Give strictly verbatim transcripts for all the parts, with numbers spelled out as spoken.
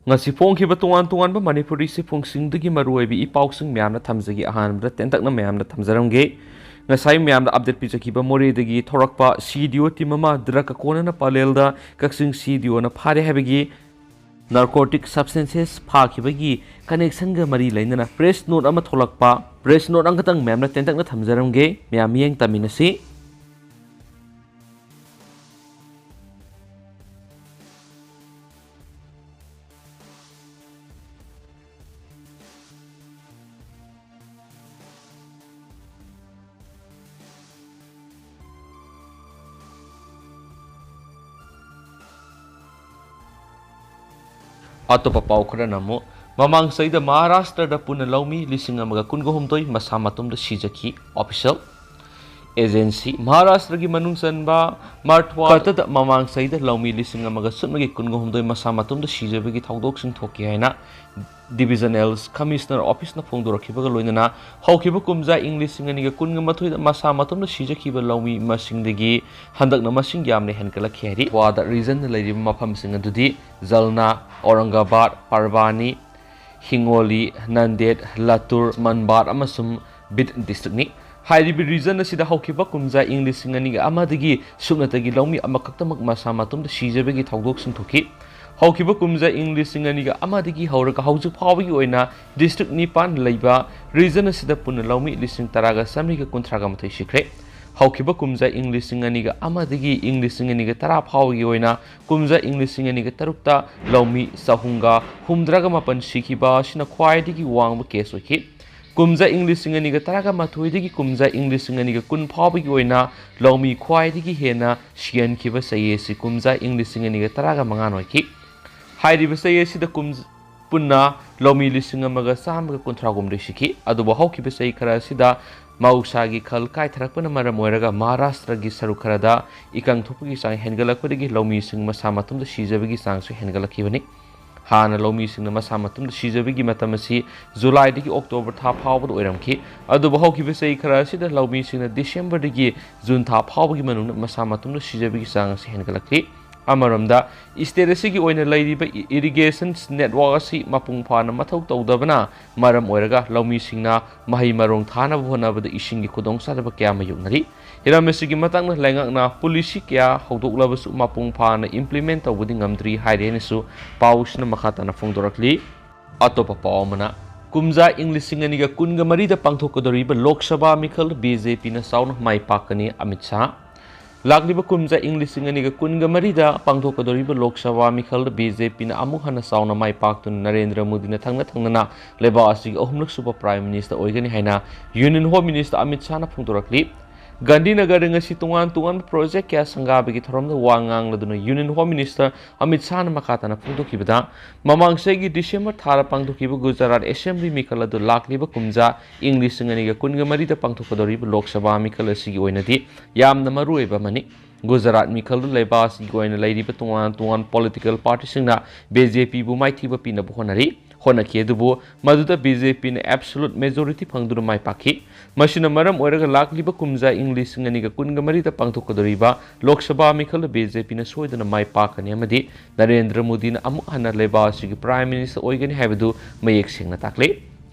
ꯉꯁꯤ ꯐꯣꯡꯈꯤꯕ ꯇꯣꯉꯥꯟ ꯇꯣꯉꯥꯟꯕ ꯃꯅꯤꯄꯨꯔꯤ ꯆꯦꯐꯣꯡꯁꯤꯡꯗꯒꯤ ꯃꯔꯨꯑꯣꯏꯕ ꯏ ꯄꯥꯎꯁꯤꯡ ꯃꯌꯥꯝꯅ ꯊꯝꯖꯒꯦ꯫ ꯑꯍꯥꯟꯕꯗ ꯇꯦꯟꯇꯛꯅ ꯃꯌꯥꯝꯅ ꯊꯝꯖꯔꯝꯒꯦ꯫ ꯉꯁꯥꯏ ꯃꯌꯥꯝꯗ ꯑꯞꯗꯦꯠ ꯄꯤꯖꯈꯤꯕ ꯃꯣꯔꯦꯗꯒꯤ ꯊꯣꯔꯛꯄ ꯁꯤ ꯗꯤ ꯑꯣ ꯇꯤꯝ ꯑꯃ ꯗ꯭ꯔꯒ ꯀꯣꯟꯅꯅ ꯄꯂꯦꯜꯗ ꯀꯛꯆꯤꯡ ꯁꯤ ꯗꯤ ꯑꯣꯅ ꯐꯥꯔꯦ ꯍꯥꯏꯕꯒꯤ ꯅꯥꯔꯀꯣꯇꯤꯛ ꯁꯕꯁꯇꯦꯟꯁꯦꯁ ꯐꯥꯈꯤꯕꯒꯤ ꯀꯅꯦꯛꯁꯟꯒ ꯃꯔꯤ ꯂꯩꯅꯅ ꯄ꯭ꯔꯦꯁ ꯅꯣꯠ ꯑꯃ ꯊꯣꯛꯂꯛꯄ, ꯄ꯭ꯔꯦꯁ ꯅꯣꯠ ꯑꯃꯈꯛꯇꯪ ꯃꯌꯥꯝꯅ ꯇꯦꯟꯇꯛꯅ ꯊꯝꯖꯔꯝꯒꯦ꯫ ꯃꯌꯥꯝ ꯃꯤꯠꯌꯦꯡ ꯇꯝꯃꯤꯟꯅꯁꯤ꯫ ꯑꯇꯣꯞꯄ ꯄꯥꯎ ꯈꯔꯅ ꯑꯃꯨꯛ, ꯃꯃꯥꯡ ꯆꯍꯤꯗ ꯃꯍꯥꯔꯥꯁꯇ꯭ꯔꯗ ꯄꯨꯟꯅ ꯂꯧꯃꯤ ꯂꯤꯁꯤꯡ ꯑꯃꯒ ꯀꯨꯟꯒ ꯍꯨꯝꯗꯣꯏ ꯃꯁꯥ ꯃꯇꯣꯝꯗ ꯁꯤꯖꯈꯤ꯫ ꯑꯣꯐꯤꯁꯤꯌꯦꯜ ꯑꯦꯖꯦꯟꯁꯤ, ꯃꯍꯥꯔꯥꯁꯇ꯭ꯔꯒꯤ ꯃꯅꯨꯡ ꯆꯟꯕ ꯃꯥꯔꯊꯋꯥꯗ ꯃꯃꯥꯡ ꯆꯍꯤꯗ ꯂꯧꯃꯤ ꯂꯤꯁꯤꯡ ꯑꯃꯒ ꯁꯨꯞꯅꯒꯤ ꯀꯨꯟꯒ ꯍꯨꯝꯗꯣꯏ ꯃꯁꯥ ꯃꯇꯣꯝꯗ ꯁꯤꯖꯕꯒꯤ ꯊꯧꯗꯣꯛꯁꯤꯡ ꯊꯣꯛꯈꯤ ꯍꯥꯏꯅ ꯗꯤꯕꯤꯖꯅꯦꯜ ꯀꯃꯤꯁꯅꯔ ꯑꯣꯐꯤꯁꯅ ꯐꯣꯡꯗꯣꯔꯛꯈꯤꯕꯒ ꯂꯣꯏꯅꯅ ꯍꯧꯈꯤꯕ ꯀꯨꯝꯖꯥ ꯏꯪ ꯂꯤꯁꯤꯡ ꯑꯅꯤꯒ ꯀꯨꯟꯒ ꯃꯥꯊꯣꯏꯗ ꯃꯁꯥ ꯃꯇꯣꯝꯗ ꯁꯤꯖꯈꯤꯕ ꯂꯧꯃꯤ ꯃꯁꯤꯡꯗꯒꯤ ꯍꯟꯗꯛꯅ ꯃꯁꯤꯡ ꯌꯥꯝꯅ ꯍꯦꯟꯒꯠꯂꯛꯈꯤ ꯍꯥꯏꯔꯤ꯫ ꯋꯥꯗ ꯔꯤꯖꯟꯗ ꯂꯩꯔꯤꯕ ꯃꯐꯝꯁꯤꯡ ꯑꯗꯨꯗꯤ ꯖꯜꯅꯥ, ꯑꯧꯔꯪꯒꯥꯕꯥꯗ, ꯄꯔꯕꯥꯅꯤ, ꯍꯤꯡꯒꯣꯂꯤ, ꯅꯟꯗꯦꯗ, ꯂꯇꯨꯔ, ꯃꯟꯕꯥꯗ ꯑꯃꯁꯨꯡ ꯕꯤꯗ ꯗꯤꯁꯇ꯭ꯔꯤꯛꯅꯤ꯫ ꯍꯥꯏꯔꯤꯕ ꯔꯤꯖꯟ ꯑꯁꯤꯗ ꯍꯧꯈꯤꯕ ꯀꯨꯝꯖꯥ ꯏꯪ ꯂꯤꯁꯤꯡ ꯑꯅꯤꯒ ꯑꯃꯗꯒꯤ ꯁꯨꯞꯅꯇꯒꯤ ꯂꯧꯃꯤ ꯑꯃꯈꯛꯇꯃꯛ ꯃꯁꯥ ꯃꯇꯣꯝꯗ ꯁꯤꯖꯕꯒꯤ ꯊꯧꯗꯣꯛꯁꯤꯡ ꯊꯣꯛꯈꯤ꯫ ꯍꯧꯈꯤꯕ ꯀꯨꯝꯖꯥ ꯏꯪ ꯂꯤꯁꯤꯡ ꯑꯅꯤꯒ ꯑꯃꯗꯒꯤ ꯍꯧꯔꯒ ꯍꯧꯖꯤꯛ ꯐꯥꯎꯕꯒꯤ ꯑꯣꯏꯅ ꯗꯤꯁꯇ꯭ꯔꯤꯛ ꯅꯤꯄꯥꯟ ꯂꯩꯕ ꯔꯤꯖꯟ ꯑꯁꯤꯗ ꯄꯨꯟꯅ ꯂꯧꯃꯤ ꯂꯤꯁꯤꯡ ꯇꯔꯥꯒ ꯆꯥꯃꯔꯤꯒ ꯀꯨꯟꯊ꯭ꯔꯥꯒ ꯃꯥꯊꯣꯏ ꯁꯤꯈ꯭ꯔꯦ꯫ ꯍꯧꯈꯤꯕ ꯀꯨꯝꯖꯥ ꯏꯪ ꯂꯤꯁꯤꯡ ꯑꯅꯤꯒ ꯑꯃꯗꯒꯤ ꯏꯪ ꯂꯤꯁꯤꯡ ꯑꯅꯤꯒ ꯇꯔꯥ ꯐꯥꯎꯕꯒꯤ ꯑꯣꯏꯅ ꯀꯨꯝꯖꯥ ꯏꯪ ꯂꯤꯁꯤꯡ ꯑꯅꯤꯒ ꯇꯔꯨꯛꯇ ꯂꯧꯃꯤ ꯆꯍꯨꯝꯒ ꯍꯨꯝꯗ꯭ꯔꯥꯒ ꯃꯥꯄꯟ ꯁꯤꯈꯤꯕ ꯑꯁꯤꯅ ꯈ꯭ꯋꯥꯏꯗꯒꯤ ꯋꯥꯡꯕ ꯀꯦꯁ ꯑꯣꯏꯈꯤ꯫ ꯀꯨꯝꯖꯥ ꯏꯪ ꯂꯤꯁꯤꯡ ꯑꯅꯤꯒ ꯇꯔꯥꯒ ꯃꯥꯊꯣꯏꯗꯒꯤ ꯀꯨꯝꯖꯥ ꯏꯪ ꯂꯤꯁꯤꯡ ꯑꯅꯤꯒ ꯀꯨꯟ ꯐꯥꯎꯕꯒꯤ ꯑꯣꯏꯅ ꯂꯧꯃꯤ ꯈ꯭ꯋꯥꯏꯗꯒꯤ ꯍꯦꯟꯅ ꯁꯤꯍꯟꯈꯤꯕ ꯆꯍꯤ ꯑꯁꯤ ꯀꯨꯝꯖꯥ ꯏꯪ ꯂꯤꯁꯤꯡ ꯑꯅꯤꯒ ꯇꯔꯥꯒ ꯃꯉꯥꯅ ꯑꯣꯏꯈꯤ꯫ ꯍꯥꯏꯔꯤꯕ ꯆꯍꯤ ꯑꯁꯤꯗ ꯀꯨꯝ-, ꯄꯨꯟꯅ ꯂꯧꯃꯤ ꯂꯤꯁꯤꯡ ꯑꯃꯒ ꯆꯥꯝꯃꯒ ꯀꯨꯟꯊ꯭ꯔꯥꯍꯨꯝꯗꯣꯏ ꯁꯤꯈꯤ꯫ ꯑꯗꯨꯕꯨ ꯍꯧꯈꯤꯕ ꯆꯍꯤ ꯈꯔ ꯑꯁꯤꯗ ꯃꯍꯧꯁꯥꯒꯤ ꯈꯜ ꯀꯥꯏꯊꯔꯛꯄꯅ ꯃꯔꯝ ꯑꯣꯏꯔꯒ ꯃꯍꯥꯔꯥꯁꯇ꯭ꯔꯒꯤ ꯁꯔꯨꯛ ꯈꯔꯗ ꯏꯀꯪ ꯊꯣꯛꯄꯒꯤ ꯆꯥꯡ ꯍꯦꯟꯒꯠꯂꯛꯄꯗꯒꯤ ꯂꯧꯃꯤꯁꯤꯡ ꯃꯁꯥ ꯃꯇꯣꯝꯗ ꯁꯤꯖꯕꯒꯤ ꯆꯥꯡꯁꯨ ꯍꯦꯟꯒꯠꯂꯛꯈꯤꯕꯅꯤ꯫ ꯍꯥꯟꯅ ꯂꯧꯃꯤꯁꯤꯡꯅ ꯃꯁꯥ ꯃꯇꯣꯝꯗ ꯁꯤꯖꯕꯒꯤ ꯃꯇꯝ ꯑꯁꯤ ꯖꯨꯂꯥꯏꯗꯒꯤ ꯑꯣꯛꯇꯣꯕꯔ ꯊꯥ ꯐꯥꯎꯕꯗ ꯑꯣꯏꯔꯝꯈꯤ꯫ ꯑꯗꯨꯕꯨ ꯍꯧꯈꯤꯕ ꯆꯍꯤ ꯈꯔ ꯑꯁꯤꯗ ꯂꯧꯃꯤꯁꯤꯡꯅ ꯗꯤꯁꯦꯝꯕꯔꯗꯒꯤ ꯖꯨꯟ ꯊꯥ ꯐꯥꯎꯕꯒꯤ ꯃꯅꯨꯡꯗ ꯃꯁꯥ ꯃꯇꯣꯝꯗ ꯁꯤꯖꯕꯒꯤ ꯆꯥꯡ ꯑꯁꯤ ꯍꯦꯟꯒꯠꯂꯛꯈꯤ꯫ ꯑꯃꯔꯣꯝꯗ, state ꯑꯁꯤꯒꯤ ꯑꯣꯏꯅ ꯂꯩꯔꯤꯕ irrigation network ꯑꯁꯤ ꯃꯄꯨꯡ ꯐꯥꯅ ꯃꯊꯧ ꯇꯧꯗꯕꯅ ꯃꯔꯝ ꯑꯣꯏꯔꯒ ꯂꯧꯃꯤꯁꯤꯡꯅ ꯃꯍꯩ ꯃꯔꯣꯡ ꯊꯥꯅꯕ ꯍꯣꯠꯅꯕꯗ ꯏꯁꯤꯡꯒꯤ ꯈꯨꯗꯣꯡꯆꯥꯗꯕ ꯀꯌꯥ ꯃꯥꯌꯣꯛꯅꯔꯤ꯫ ꯍꯤꯔꯝ ꯑꯁꯤꯒꯤ ꯃꯇꯥꯡꯗ ꯂꯩꯉꯥꯛꯅ policy ꯀꯌꯥ ꯍꯧꯗꯣꯛꯂꯕꯁꯨ ꯃꯄꯨꯡ ꯐꯥꯅ implement ꯇꯧꯕꯗꯤ ꯉꯝꯗ꯭ꯔꯤ ꯍꯥꯏꯔꯤ ꯍꯥꯏꯅꯁꯨ ꯄꯥꯎꯁꯤꯅ ꯃꯈꯥ ꯇꯥꯅ ꯐꯣꯡꯗꯣꯔꯛꯂꯤ꯫ ꯑꯇꯣꯞꯄ ꯄꯥꯎ ꯑꯃꯅ, ꯀꯨꯝꯖꯥ ꯏꯪ ꯂꯤꯁꯤꯡ ꯑꯅꯤꯒ ꯀꯨꯟꯒ ꯃꯔꯤꯗ ꯄꯥꯡꯊꯣꯛꯀꯗꯧꯔꯤꯕ ꯂꯣꯛ ꯁꯚꯥ ꯃꯤꯈꯜ BJPꯅ ꯆꯥꯎꯅ ꯃꯥꯏ ꯄꯥꯛꯀꯅꯤ ꯑꯃꯤꯠ ꯁꯥꯍ꯫ ꯂꯥꯛꯂꯤꯕ ꯀꯨꯝꯖꯥ ꯏꯪ ꯂꯤꯁꯤꯡ ꯑꯅꯤꯒ ꯀꯨꯟꯒ ꯃꯔꯤꯗ ꯄꯥꯡꯊꯣꯛꯀꯗꯧꯔꯤꯕ ꯂꯣꯛ ꯁꯚꯥ ꯃꯤꯈꯜꯗ BJPꯅ ꯑꯃꯨꯛ ꯍꯟꯅ ꯆꯥꯎꯅ ꯃꯥꯏ ꯄꯥꯛꯇꯨꯅ ꯅꯔꯦꯟꯗ꯭ꯔ ꯃꯣꯗꯤꯅ ꯊꯪꯅ ꯊꯪꯅꯅ ꯂꯩꯕꯥꯛ ꯑꯁꯤꯒꯤ ꯑꯍꯨꯝꯂꯛ ꯁꯨꯕ Prime Minister ꯑꯣꯏꯒꯅꯤ ꯍꯥꯏꯅ Union Home Minister ꯑꯃꯤꯠ ꯁꯥꯍꯅ ꯐꯣꯡꯗꯣꯔꯛꯂꯤ꯫ ꯒꯥꯟꯙꯤꯅꯒꯔꯗ ꯉꯁꯤ ꯇꯣꯉꯥꯟ ꯇꯣꯉꯥꯟꯕ project ꯀꯌꯥ ꯁꯪꯒꯥꯕꯒꯤ ꯊꯧꯔꯝꯗ ꯋꯥ ꯉꯥꯡꯂꯗꯨꯅ Union Home Minister ꯑꯃꯤꯠ ꯁꯥꯍꯅ ꯃꯈꯥ ꯇꯥꯅ ꯐꯣꯡꯗꯣꯛꯈꯤꯕꯗ, ꯃꯃꯥꯡ ꯆꯍꯤꯒꯤ December ꯊꯥꯗ ꯄꯥꯡꯊꯣꯛꯈꯤꯕ ꯒꯨꯖꯔꯥꯠ Assembly ꯃꯤꯈꯜ ꯑꯗꯨ ꯂꯥꯛꯂꯤꯕ ꯀꯨꯝꯖꯥ ꯏꯪ ꯂꯤꯁꯤꯡ ꯑꯅꯤꯒ ꯀꯨꯟꯒ ꯃꯔꯤꯗ ꯄꯥꯡꯊꯣꯛꯀꯗꯧꯔꯤꯕ ꯂꯣꯛ ꯁꯚꯥ ꯃꯤꯈꯜ ꯑꯁꯤꯒꯤ ꯑꯣꯏꯅꯗꯤ ꯌꯥꯝꯅ ꯃꯔꯨꯑꯣꯏꯕ ꯑꯃꯅꯤ꯫ ꯒꯨꯖꯔꯥꯠ ꯃꯤꯈꯜꯗꯨ ꯂꯩꯕꯥꯛ ꯑꯁꯤꯒꯤ ꯑꯣꯏꯅ ꯂꯩꯔꯤꯕ ꯇꯣꯉꯥꯟ ꯇꯣꯉꯥꯟꯕ political partyꯁꯤꯡꯅ BJPꯕꯨ ꯃꯥꯏꯊꯤꯕ ꯄꯤꯅꯕ ꯍꯣꯠꯅꯔꯤ, ꯍꯣꯠꯅꯈꯤ, ꯑꯗꯨꯕꯨ ꯃꯗꯨꯗ BJPꯅ absolute majority ꯐꯪꯗꯨꯅ ꯃꯥꯏ ꯄꯥꯛꯈꯤ꯫ ꯃꯁꯤꯅ ꯃꯔꯝ ꯑꯣꯏꯔꯒ ꯂꯥꯛꯂꯤꯕ ꯀꯨꯝꯖꯥ ꯏꯪ ꯂꯤꯁꯤꯡ ꯑꯅꯤꯒ ꯀꯨꯟꯒ ꯃꯔꯤꯗ ꯄꯥꯡꯊꯣꯛꯀꯗꯧꯔꯤꯕ ꯂꯣꯛ ꯁꯚꯥ ꯃꯤꯈꯜꯗ BJPꯅ ꯁꯣꯏꯗꯅ ꯃꯥꯏ ꯄꯥꯛꯀꯅꯤ ꯑꯃꯗꯤ ꯅꯔꯦꯟꯗ꯭ꯔ ꯃꯣꯗꯤꯅ ꯑꯃꯨꯛ ꯍꯟꯅ ꯂꯩꯕꯥꯛ ꯑꯁꯤꯒꯤ Prime Minister ꯑꯣꯏꯒꯅꯤ ꯍꯥꯏꯕꯗꯨ ꯃꯌꯦꯛ ꯁꯦꯡꯅ ꯇꯥꯛꯂꯤ꯫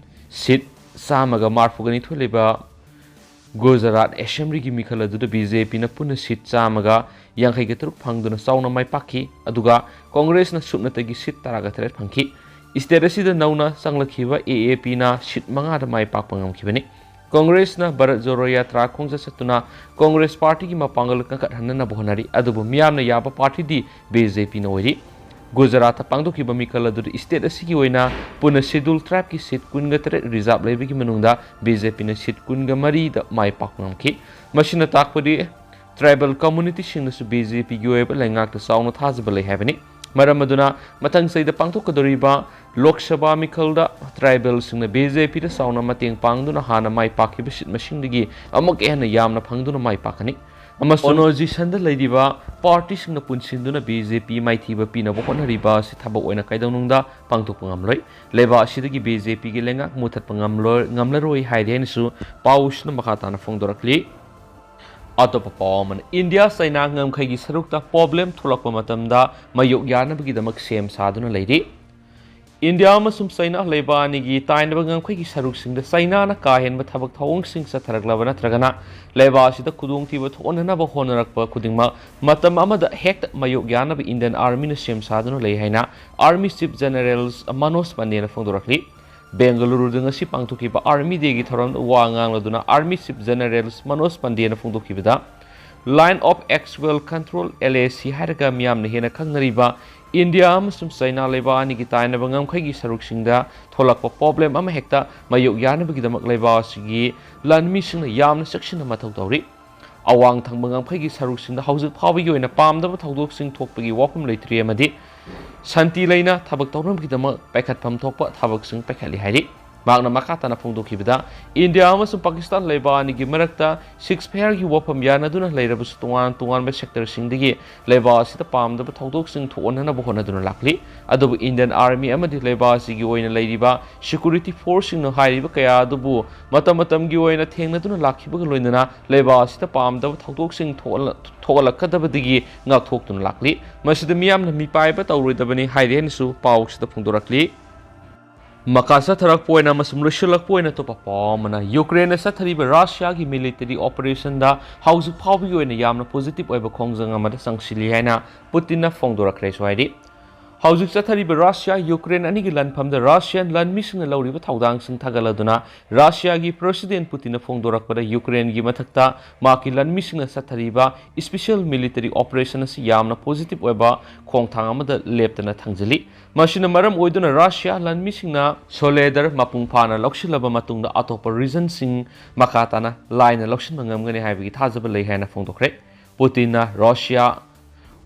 Seat ꯆꯥꯝꯃꯒ ꯃꯔꯤꯐꯨꯒ ꯅꯤꯊꯣꯏ ꯂꯩꯕ ꯒꯨꯖꯔꯥꯠ Assemblyꯒꯤ ꯃꯤꯈꯜ ꯑꯗꯨꯗ BJPꯅ ꯄꯨꯟꯅ seat ꯆꯥꯝꯃꯒ ꯌꯥꯡꯈꯩꯒ ꯇꯔꯨꯛ ꯐꯪꯗꯨꯅ ꯆꯥꯎꯅ ꯃꯥꯏ ꯄꯥꯛꯈꯤ, ꯑꯗꯨꯒ Congressꯅ ꯁꯨꯞꯅꯇꯒꯤ seat ꯇꯔꯥꯒ ꯇꯔꯦꯠ ꯐꯪꯈꯤ꯫ State ꯑꯁꯤꯗ ꯅꯧꯅ ꯆꯪꯂꯛꯈꯤꯕ AAPꯅ seat ꯃꯉꯥꯗ ꯃꯥꯏ ꯄꯥꯛꯄ ꯉꯝꯈꯤꯕꯅꯤ꯫ Congressꯅ ꯚꯥꯔꯠ ꯖꯣꯔꯣ ꯌꯥꯇ꯭ꯔꯥ ꯈꯣꯡꯆꯠ ꯆꯠꯇꯨꯅ Congress partyꯒꯤ ꯃꯄꯥꯡꯒꯜ ꯀꯟꯈꯠꯍꯟꯅꯅꯕ ꯍꯣꯠꯅꯔꯤ, ꯑꯗꯨꯕꯨ ꯃꯤꯌꯥꯝꯅ ꯌꯥꯕ partyꯗꯤ BJPꯅ ꯑꯣꯏꯔꯤ꯫ ꯒꯨꯖꯔꯥꯠꯇ ꯄꯥꯡꯊꯣꯛꯈꯤꯕ ꯃꯤꯈꯜ ꯑꯗꯨꯗ state ꯑꯁꯤꯒꯤ ꯑꯣꯏꯅ ꯄꯨꯟꯅ Scheduled Tribeꯀꯤ seat ꯀꯨꯟꯒ ꯇꯔꯦꯠ reserve ꯂꯩꯕꯒꯤ ꯃꯅꯨꯡꯗ BJPꯅ seat ꯀꯨꯟꯒ ꯃꯔꯤꯗ ꯃꯥꯏ ꯄꯥꯛꯄ ꯉꯝꯈꯤ꯫ ꯃꯁꯤꯅ ꯇꯥꯛꯄꯗꯤ tribal communityꯁꯤꯡꯅꯁꯨ BJPꯒꯤ ꯑꯣꯏꯕ ꯂꯩꯉꯥꯛꯇ ꯆꯥꯎꯅ ꯊꯥꯖꯕ ꯂꯩ ꯍꯥꯏꯕꯅꯤ꯫ ꯃꯔꯝ ꯑꯗꯨꯅ ꯃꯊꯪ ꯆꯍꯤꯗ ꯄꯥꯡꯊꯣꯛꯀꯗꯧꯔꯤꯕ ꯂꯣꯛ ꯁꯚꯥ ꯃꯤꯈꯜꯗ tribalꯁꯤꯡꯅ BJPꯗ ꯆꯥꯎꯅ ꯃꯇꯦꯡ ꯄꯥꯡꯗꯨꯅ ꯍꯥꯟꯅ ꯃꯥꯏ ꯄꯥꯛꯈꯤꯕ seat ꯃꯁꯤꯡꯗꯒꯤ ꯑꯃꯨꯛꯀ ꯍꯦꯟꯅ ꯌꯥꯝꯅ ꯐꯪꯗꯨꯅ ꯃꯥꯏ ꯄꯥꯛꯀꯅꯤ꯫ ꯑꯃꯁꯨꯡ oppositionꯗ ꯂꯩꯔꯤꯕ partyꯁꯤꯡꯅ ꯄꯨꯟꯁꯤꯟꯗꯨꯅ BJP ꯃꯥꯏꯊꯤꯕ ꯄꯤꯅꯕ ꯍꯣꯠꯅꯔꯤꯕ ꯑꯁꯤ ꯊꯕꯛ ꯑꯣꯏꯅ ꯀꯩꯗꯧꯅꯨꯡꯗ ꯄꯥꯡꯊꯣꯛꯄ ꯉꯝꯂꯣꯏ꯫ ꯂꯩꯕꯥꯛ ꯑꯁꯤꯗꯒꯤ BJPꯒꯤ ꯂꯩꯉꯥꯛ ꯃꯨꯊꯠꯄ ꯉꯝꯂꯣꯏ, ꯉꯝꯂꯔꯣꯏ ꯍꯥꯏꯔꯤ ꯍꯥꯏꯅꯁꯨ ꯄꯥꯎꯁꯤꯅ ꯃꯈꯥ ꯇꯥꯅ ꯐꯣꯡꯗꯣꯔꯛꯂꯤ꯫ ꯑꯇꯣꯞꯄ ꯄꯥꯎ ꯑꯃꯅ, ꯏꯟꯗꯤꯌꯥ ꯆꯩꯅꯥ ꯉꯝꯈꯩꯒꯤ ꯁꯔꯨꯛꯇ ꯄ꯭ꯔꯣꯕ꯭ꯂꯦꯝ ꯊꯣꯛꯂꯛꯄ ꯃꯇꯝꯗ ꯃꯥꯌꯣꯛ ꯌꯥꯅꯕꯒꯤꯗꯃꯛ ꯁꯦꯝ ꯁꯥꯗꯨꯅ ꯂꯩꯔꯤ꯫ ꯏꯟꯗꯤꯌꯥ ꯑꯃꯁꯨꯡ ꯆꯩꯅꯥ ꯂꯩꯕꯥꯛ ꯑꯅꯤꯒꯤ ꯇꯥꯏꯅꯕ ꯉꯝꯈꯩꯒꯤ ꯁꯔꯨꯛꯁꯤꯡꯗ ꯆꯩꯅꯥꯅ ꯀꯥ ꯍꯦꯟꯕ ꯊꯕꯛ ꯊꯧꯑꯣꯡꯁꯤꯡ ꯆꯠꯊꯔꯛꯂꯕ ꯅꯠꯇ꯭ꯔꯒꯅ ꯂꯩꯕꯥꯛ ꯑꯁꯤꯗ ꯈꯨꯗꯣꯡꯊꯤꯕ ꯊꯣꯛꯍꯟꯅꯅꯕ ꯍꯣꯠꯅꯔꯛꯄ ꯈꯨꯗꯤꯡꯃꯛ ꯃꯇꯝ ꯑꯃꯗ ꯍꯦꯛꯇ ꯃꯥꯌꯣꯛ ꯌꯥꯅꯕ ꯏꯟꯗꯤꯌꯟ ꯑꯥꯔꯃꯤꯅ ꯁꯦꯝ ꯁꯥꯗꯨꯅ ꯂꯩ ꯍꯥꯏꯅ ꯑꯥꯔꯃꯤ ꯆꯤꯐ ꯖꯦꯅꯔꯦꯜ ꯃꯅꯣꯖ ꯄꯟꯗꯦꯅ ꯐꯣꯡꯗꯣꯔꯛꯂꯤ꯫ ꯕꯦꯡꯒꯂꯨꯔꯨꯗ ꯉꯁꯤ ꯄꯥꯡꯊꯣꯛꯈꯤꯕ ꯑꯥꯔꯃꯤ ꯗꯦꯒꯤ ꯊꯧꯔꯝꯗ ꯋꯥ ꯉꯥꯡꯂꯗꯨꯅ ꯑꯥꯔꯃꯤ ꯆꯤꯐ ꯖꯦꯅꯔꯦꯜ ꯃꯅꯣꯖ ꯄꯟꯗꯦꯅ ꯐꯣꯡꯗꯣꯛꯈꯤꯕꯗ, Line of Actual Control, L A C ꯍꯥꯏꯔꯒ ꯃꯤꯌꯥꯝꯅ ꯍꯦꯟꯅ ꯈꯪꯅꯔꯤꯕ ꯏꯟꯗꯤꯌꯥ ꯑꯃꯁꯨꯡ ꯆꯩꯅꯥ ꯂꯩꯕꯥꯛ ꯑꯅꯤꯒꯤ ꯇꯥꯏꯅꯕ ꯉꯝꯈꯩꯒꯤ ꯁꯔꯨꯛꯁꯤꯡꯗ ꯊꯣꯛꯂꯛꯄ ꯄ꯭ꯔꯣꯕ꯭ꯂꯦꯝ ꯑꯃ ꯍꯦꯛꯇ ꯃꯥꯌꯣꯛ ꯌꯥꯅꯕꯒꯤꯗꯃꯛ ꯂꯩꯕꯥꯛ ꯑꯁꯤꯒꯤ ꯂꯥꯟꯃꯤꯁꯤꯡꯅ ꯌꯥꯝꯅ ꯆꯦꯛꯁꯤꯟꯅ ꯃꯊꯧ ꯇꯧꯔꯤ꯫ ꯑꯋꯥꯡ ꯊꯪꯕ ꯉꯝꯈꯩꯒꯤ ꯁꯔꯨꯛꯁꯤꯡꯗ ꯍꯧꯖꯤꯛ ꯐꯥꯎꯕꯒꯤ ꯑꯣꯏꯅ ꯄꯥꯝꯗꯕ ꯊꯧꯗꯣꯛꯁꯤꯡ ꯊꯣꯛꯄꯒꯤ ꯋꯥꯐꯝ ꯂꯩꯇ꯭ꯔꯤ ꯑꯃꯗꯤ ꯁꯥꯟꯇꯤ ꯂꯩꯅ ꯊꯕꯛ ꯇꯧꯅꯕꯒꯤꯗꯃꯛ ꯄꯥꯏꯈꯠꯐꯝ ꯊꯣꯛꯄ ꯊꯕꯛꯁꯤꯡ ꯄꯥꯏꯈꯠꯂꯤ ꯍꯥꯏꯔꯤ꯫ ꯃꯍꯥꯛꯅ ꯃꯈꯥ ꯇꯥꯅ ꯐꯣꯡꯗꯣꯛꯈꯤꯕꯗ, ꯏꯟꯗꯤꯌꯥ ꯑꯃꯁꯨꯡ ꯄꯥꯀꯤꯁꯇꯥꯟ ꯂꯩꯕꯥꯛ ꯑꯅꯤꯒꯤ ꯃꯔꯛꯇ ceasefire ꯒꯤ ꯋꯥꯐꯝ ꯌꯥꯅꯗꯨꯅ ꯂꯩꯔꯕꯁꯨ, ꯇꯣꯉꯥꯟ ꯇꯣꯉꯥꯟꯕ ꯁꯦꯛꯇꯔꯁꯤꯡꯗꯒꯤ ꯂꯩꯕꯥꯛ ꯑꯁꯤꯗ ꯄꯥꯝꯗꯕ ꯊꯧꯗꯣꯛꯁꯤꯡ ꯊꯣꯛꯍꯟꯅꯅꯕ ꯍꯣꯠꯅꯗꯨꯅ ꯂꯥꯛꯂꯤ꯫ ꯑꯗꯨꯕꯨ ꯏꯟꯗꯤꯌꯟ ꯑꯥꯔꯃꯤ ꯑꯃꯗꯤ ꯂꯩꯕꯥꯛ ꯑꯁꯤꯒꯤ ꯑꯣꯏꯅ ꯂꯩꯔꯤꯕ ꯁꯦꯀ꯭ꯌꯨꯔꯤꯇꯤ ꯐꯣꯔꯁꯁꯤꯡꯅ ꯍꯥꯏꯔꯤꯕ ꯀꯌꯥ ꯑꯗꯨꯕꯨ ꯃꯇꯝ ꯃꯇꯝꯒꯤ ꯑꯣꯏꯅ ꯊꯦꯡꯅꯗꯨꯅ ꯂꯥꯛꯈꯤꯕꯒ ꯂꯣꯏꯅꯅ ꯂꯩꯕꯥꯛ ꯑꯁꯤꯗ ꯄꯥꯝꯗꯕ ꯊꯧꯗꯣꯛꯁꯤꯡ ꯊꯣꯛꯍꯜꯂ-, ꯊꯣꯛꯍꯜꯂꯛꯀꯗꯕꯗꯒꯤ ꯉꯥꯛꯊꯣꯛꯇꯨꯅ ꯂꯥꯛꯂꯤ꯫ ꯃꯁꯤꯗ ꯃꯤꯌꯥꯝꯅ ꯃꯤꯄꯥꯏꯕ ꯇꯧꯔꯣꯏꯗꯕꯅꯤ ꯍꯥꯏꯔꯤ ꯍꯥꯏꯅꯁꯨ ꯄꯥꯎꯁꯤꯗ ꯐꯣꯡꯗꯣꯔꯛꯂꯤ꯫ ꯃꯈꯥ ꯆꯠꯊꯔꯛꯄ ꯑꯣꯏꯅ ꯑꯃꯁꯨꯡ ꯂꯣꯏꯁꯤꯜꯂꯛꯄ ꯑꯣꯏꯅ ꯑꯇꯣꯞꯄ ꯄꯥꯎ ꯑꯃꯅ, ꯌꯨꯀ꯭ꯔꯦꯟꯅ ꯆꯠꯊꯔꯤꯕ ꯔꯁꯤꯌꯥꯒꯤ ꯃꯤꯂꯤꯇꯔꯤ ꯑꯣꯄꯔꯦꯁꯟꯗ ꯍꯧꯖꯤꯛ ꯐꯥꯎꯕꯒꯤ ꯑꯣꯏꯅ ꯌꯥꯝꯅ ꯄꯣꯖꯤꯇꯤꯚ ꯑꯣꯏꯕ ꯈꯣꯡꯖꯪ ꯑꯃꯗ ꯆꯪꯁꯤꯜꯂꯤ ꯍꯥꯏꯅ ꯄꯨꯇꯤꯟꯅ ꯐꯣꯡꯗꯣꯔꯛꯈ꯭ꯔꯦꯁꯨ ꯍꯥꯏꯔꯤ꯫ ꯍꯧꯖꯤꯛ ꯆꯠꯊꯔꯤꯕ ꯔꯁꯤꯌꯥ ꯌꯨꯀ꯭ꯔꯦꯟ ꯑꯅꯤꯒꯤ ꯂꯥꯟꯐꯝꯗ ꯔꯁꯤꯌꯥꯟ ꯂꯥꯟꯃꯤꯁꯤꯡꯅ ꯂꯧꯔꯤꯕ ꯊꯧꯗꯥꯡꯁꯤꯡ ꯊꯥꯒꯠꯂꯗꯨꯅ ꯔꯁꯤꯌꯥꯒꯤ ꯄ꯭ꯔꯦꯁꯤꯗꯦꯟ ꯄꯨꯇꯤꯟꯅ ꯐꯣꯡꯗꯣꯔꯛꯄꯗ, ꯌꯨꯀ꯭ꯔꯦꯟꯒꯤ ꯃꯊꯛꯇ ꯃꯍꯥꯛꯀꯤ ꯂꯥꯟꯃꯤꯁꯤꯡꯅ ꯆꯠꯊꯔꯤꯕ ꯏꯁꯄꯤꯁꯦꯜ ꯃꯤꯂꯤꯇꯔꯤ ꯑꯣꯄꯔꯦꯁꯟ ꯑꯁꯤ ꯌꯥꯝꯅ ꯄꯣꯖꯤꯇꯤꯚ ꯑꯣꯏꯕ ꯈꯣꯡꯊꯥꯡ ꯑꯃꯗ ꯂꯦꯞꯇꯅ ꯊꯥꯡꯖꯤꯜꯂꯤ꯫ ꯃꯁꯤꯅ ꯃꯔꯝ ꯑꯣꯏꯗꯨꯅ ꯔꯁꯤꯌꯥ ꯂꯥꯟꯃꯤꯁꯤꯡꯅ ꯁꯣꯂꯦꯗꯔ ꯃꯄꯨꯡ ꯐꯥꯅ ꯂꯧꯁꯤꯜꯂꯕ ꯃꯇꯨꯡꯗ ꯑꯇꯣꯞꯄ ꯔꯤꯖꯟꯁꯤꯡ ꯃꯈꯥ ꯇꯥꯅ ꯂꯥꯏꯅ ꯂꯧꯁꯤꯟꯕ ꯉꯝꯒꯅꯤ ꯍꯥꯏꯕꯒꯤ ꯊꯥꯖꯕ ꯂꯩ ꯍꯥꯏꯅ ꯐꯣꯡꯗꯣꯛꯈ꯭ꯔꯦ꯫ ꯄꯨꯇꯤꯟꯅ ꯔꯁꯤꯌꯥ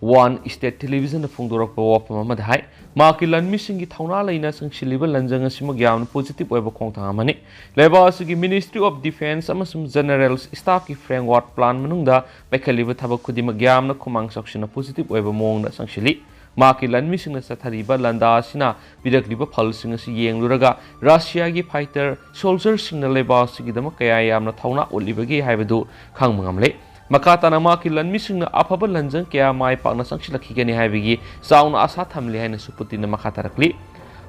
ꯋꯥꯟ ꯁ꯭ꯇꯦꯠ ꯇꯦꯂꯤꯚꯤꯖꯟꯗ ꯐꯣꯡꯗꯣꯔꯛꯄ ꯋꯥꯐꯝ ꯑꯃꯗ ꯍꯥꯏ, ꯃꯍꯥꯛꯀꯤ ꯂꯥꯟꯃꯤꯁꯤꯡꯒꯤ ꯊꯧꯅꯥ ꯂꯩꯅ ꯆꯪꯁꯤꯜꯂꯤꯕ ꯂꯥꯟꯖꯪ ꯑꯁꯤꯃꯛ ꯌꯥꯝꯅ ꯄꯣꯖꯤꯇꯤꯚ ꯑꯣꯏꯕ ꯈꯣꯡꯊꯥꯡ ꯑꯃꯅꯤ꯫ ꯂꯩꯕꯥꯛ ꯑꯁꯤꯒꯤ Ministry of Defence ꯑꯃꯁꯨꯡ ꯖꯦꯅꯔꯦꯜ ꯁ꯭ꯇꯥꯐꯀꯤ ꯐ꯭ꯔꯦꯝꯋꯥꯔꯛ ꯄ꯭ꯂꯥꯟ ꯃꯅꯨꯡꯗ ꯄꯥꯏꯈꯠꯂꯤꯕ ꯊꯕꯛ ꯈꯨꯗꯤꯡꯃꯛ ꯌꯥꯝꯅ ꯈꯨꯃꯥꯡ ꯆꯥꯎꯁꯤꯟꯅ ꯄꯣꯖꯤꯇꯤꯚ ꯑꯣꯏꯕ ꯃꯑꯣꯡꯗ ꯆꯪꯁꯤꯜꯂꯤ꯫ ꯃꯍꯥꯛꯀꯤ ꯂꯥꯟꯃꯤꯁꯤꯡꯅ ꯆꯠꯊꯔꯤꯕ ꯂꯥꯟꯗꯥ ꯑꯁꯤꯅ ꯄꯤꯔꯛꯂꯤꯕ ꯐꯜꯁꯤꯡ ꯑꯁꯤ ꯌꯦꯡꯂꯨꯔꯒ ꯔꯁꯤꯌꯥꯒꯤ ꯐꯥꯏꯇꯔ ꯁꯣꯜꯖꯔꯁꯤꯡꯅ ꯂꯩꯕꯥꯛ ꯑꯁꯤꯒꯤꯗꯃꯛ ꯀꯌꯥ ꯌꯥꯝꯅ ꯊꯧꯅꯥ ꯎꯠꯂꯤꯕꯒꯦ ꯍꯥꯏꯕꯗꯨ ꯈꯪꯕ ꯉꯝꯂꯦ꯫ ꯃꯈꯥ ꯇꯥꯅ ꯃꯍꯥꯛꯀꯤ ꯂꯥꯟꯃꯤꯁꯤꯡꯅ ꯑꯐꯕ ꯂꯥꯟꯖꯪ ꯀꯌꯥ ꯃꯥꯏ ꯄꯥꯛꯅ ꯆꯪꯁꯤꯜꯂꯛꯈꯤꯒꯅꯤ ꯍꯥꯏꯕꯒꯤ ꯆꯥꯎꯅ ꯑꯥꯁꯥ ꯊꯝꯂꯤ ꯍꯥꯏꯅꯁꯨ ꯄꯨꯇꯤꯟꯅ ꯃꯈꯥ ꯇꯥꯔꯛꯂꯤ꯫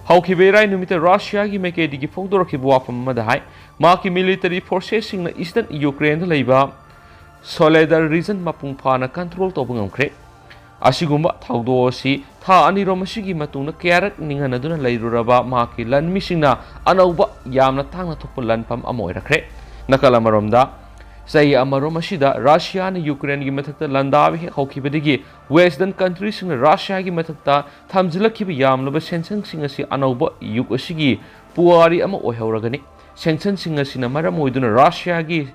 ꯍꯧꯈꯤꯕ ꯏꯔꯥꯏ ꯅꯨꯃꯤꯠꯇ ꯔꯁꯤꯌꯥꯒꯤ ꯃꯥꯏꯀꯩꯗꯒꯤ ꯐꯣꯡꯗꯣꯔꯛꯈꯤꯕ ꯋꯥꯐꯝ ꯑꯃꯗ ꯍꯥꯏ, ꯃꯍꯥꯛꯀꯤ ꯃꯤꯂꯤꯇꯔꯤ ꯐꯣꯔꯁꯦꯁꯁꯤꯡꯅ ꯏꯁꯇꯔꯟ ꯌꯨꯀ꯭ꯔꯦꯟꯗ ꯂꯩꯕ ꯁꯣꯂꯦꯗꯥꯔ ꯔꯤꯖꯟ ꯃꯄꯨꯡ ꯐꯥꯅ ꯀꯟꯇ꯭ꯔꯣꯜ ꯇꯧꯕ ꯉꯝꯈ꯭ꯔꯦ꯫ ꯑꯁꯤꯒꯨꯝꯕ ꯊꯧꯗꯣꯛ ꯑꯁꯤ ꯊꯥ ꯑꯅꯤꯔꯣꯝ ꯑꯁꯤꯒꯤ ꯃꯇꯨꯡꯗ ꯀꯌꯥꯔꯛ ꯅꯤꯡꯍꯟꯅꯗꯨꯅ ꯂꯩꯔꯨꯔꯕ ꯃꯍꯥꯛꯀꯤ ꯂꯥꯟꯃꯤꯁꯤꯡꯅ ꯑꯅꯧꯕ ꯌꯥꯝꯅ ꯇꯥꯡꯅ ꯊꯣꯛꯄ ꯂꯥꯟꯐꯝ ꯑꯃ ꯑꯣꯏꯔꯛꯈ꯭ꯔꯦ꯫ ꯅꯥꯀꯜ ꯑꯃꯔꯣꯝꯗ, ꯆꯍꯤ ꯑꯃꯔꯣꯝ ꯑꯁꯤꯗ ꯔꯁꯤꯌꯥꯅ ꯌꯨꯀ꯭ꯔꯦꯟꯒꯤ ꯃꯊꯛꯇ ꯂꯥꯟꯗꯥꯕ ꯍꯦꯛ ꯍꯧꯈꯤꯕꯗꯒꯤ ꯋꯦꯁꯇꯔꯟ ꯀꯟꯇ꯭ꯔꯤꯁꯤꯡꯅ ꯔꯁꯤꯌꯥꯒꯤ ꯃꯊꯛꯇ ꯊꯝꯖꯤꯜꯂꯛꯈꯤꯕ ꯌꯥꯝꯂꯕ ꯁꯦꯟꯁꯟꯁꯤꯡ ꯑꯁꯤ ꯑꯅꯧꯕ ꯌꯨꯛ ꯑꯁꯤꯒꯤ ꯄꯨꯋꯥꯔꯤ ꯑꯃ ꯑꯣꯏꯍꯧꯔꯒꯅꯤ꯫ ꯁꯦꯟꯁꯟꯁꯤꯡ ꯑꯁꯤꯅ ꯃꯔꯝ ꯑꯣꯏꯗꯨꯅ ꯔꯁꯤꯌꯥꯒꯤ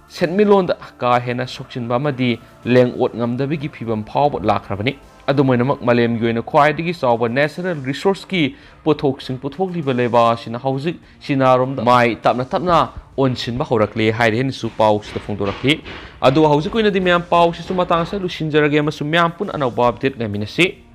ꯁꯦꯟꯃꯤꯠꯂꯣꯟꯗ ꯀꯥ ꯍꯦꯟꯅ ꯁꯣꯛꯆꯤꯟꯕ ꯑꯃꯗꯤ ꯂꯦꯡ ꯑꯣꯠ ꯉꯝꯗꯕꯒꯤ ꯐꯤꯕꯝ ꯐꯥꯎꯕ ꯂꯥꯛꯈ꯭ꯔꯕꯅꯤ꯫ ꯑꯗꯨꯝ ꯑꯣꯏꯅꯃꯛ, ꯃꯥꯂꯦꯝꯒꯤ ꯑꯣꯏꯅ ꯈ꯭ꯋꯥꯏꯗꯒꯤ ꯆꯥꯎꯕ ꯅꯦꯆꯔꯦꯜ ꯔꯤꯁꯣꯔꯁꯀꯤ ꯄꯣꯠꯊꯣꯛꯁꯤꯡ ꯄꯨꯊꯣꯛꯂꯤꯕ ꯂꯩꯕꯥꯛ ꯑꯁꯤꯅ ꯍꯧꯖꯤꯛ ꯆꯤꯅꯥꯔꯣꯝꯗ ꯃꯥꯏ ꯇꯞꯅ ꯇꯞꯅ ꯑꯣꯟꯁꯤꯟꯕ ꯍꯧꯔꯛꯂꯦ ꯍꯥꯏꯔꯦ ꯍꯥꯏꯅꯁꯨ ꯄꯥꯎꯁꯤꯗ ꯐꯣꯡꯗꯣꯔꯛꯂꯤ꯫ ꯑꯗꯨꯒ ꯍꯧꯖꯤꯛ ꯑꯣꯏꯅꯗꯤ ꯃꯌꯥꯝ, ꯄꯥꯎꯁꯤꯁꯨ ꯃꯇꯥꯡ ꯑꯁꯤꯗ ꯂꯣꯏꯁꯤꯟꯖꯔꯒꯦ ꯑꯃꯁꯨꯡ ꯃꯌꯥꯝ ꯄꯨꯟꯅ ꯑꯅꯧꯕ ꯑꯞꯗꯦꯠ ꯉꯥꯏꯃꯤꯟꯅꯁꯤ꯫